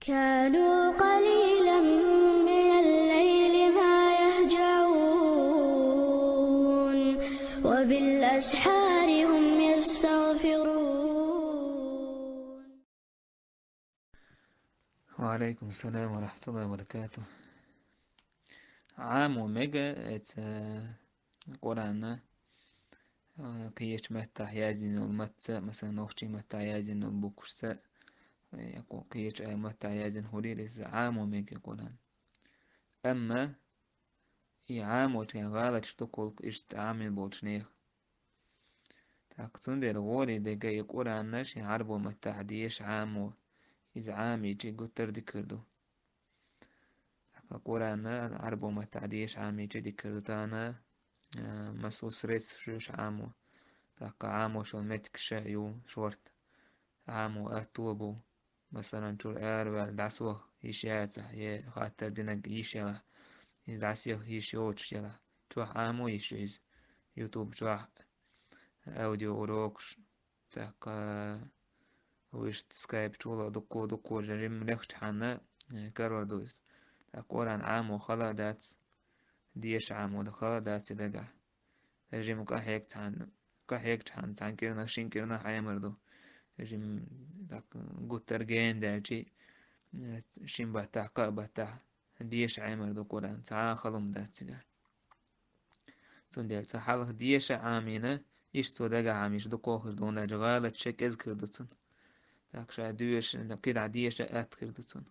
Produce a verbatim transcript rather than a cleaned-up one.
كانوا قليلا من الليل ما يهجعون وبالأسحار هم يستغفرون. وعليكم السلام ورحمة الله وبركاته. Ӏамо мега эца Къуръана, а, кхеча маттахь яздина йолу матца, масала, нохчийн маттахь яздина йолу буквашца, а, я кху-, кхечу а маттахь яздина хӀума хилира иза, Ӏамо мега Къуръан. Амма и Ӏамочу гӀалаташ ду кхулкх иштта Ӏамийна болчу нехан. ТӀаккха цундела гӀоле дерг и Къуръанна шен Ӏарбо маттахь деша Ӏамо, иза Ӏамийча гуттар а дика хир ду. ТӀаккха Къуръанна Ӏарбо маттахь деша Ӏамийча дика хир ду тахана, а, массо а средстваш ю Ӏамо. ТӀаккха Ӏамош йолу меттигаш а ю шорта. Ӏамо атто а бу. Масалан, чуьра араваьлла дӀасаваха йиш яцахь, я хаттар динарг йиш ялахь, иза дӀасаяха йиш йоцуш ялахь, чохь Ӏамо йиш ю иза. YouTube чохь аудиоурокаш, тӀаккха вуьшта Skype чула дуккха-дуккха жимма легчахьана, э, карор ду иза. ТӀаккха Къуръан Ӏамо хала а дац, деша Ӏамо дан хала а дац и дагахь. Жимма къахьега цхьаьна, къахьегчахьана цхьана кӀирнах, шина кӀирнах Ӏемар ду. Жимма, так, гуттар а гена даьлчи, шин баттахь, кхаа баттахь деша Ӏемар ду Къуръан, цхьа а хала хӀума дац цигахь. Цундела цхьа хьалха деша Ӏамийна, иштта цо дагахь Ӏамийча дукха хир ду, хӀунда аьлча гӀалаташ кӀезиг хир ду цунна. Так, ша доьшуш, кхидӀа деша атта хир ду цунна.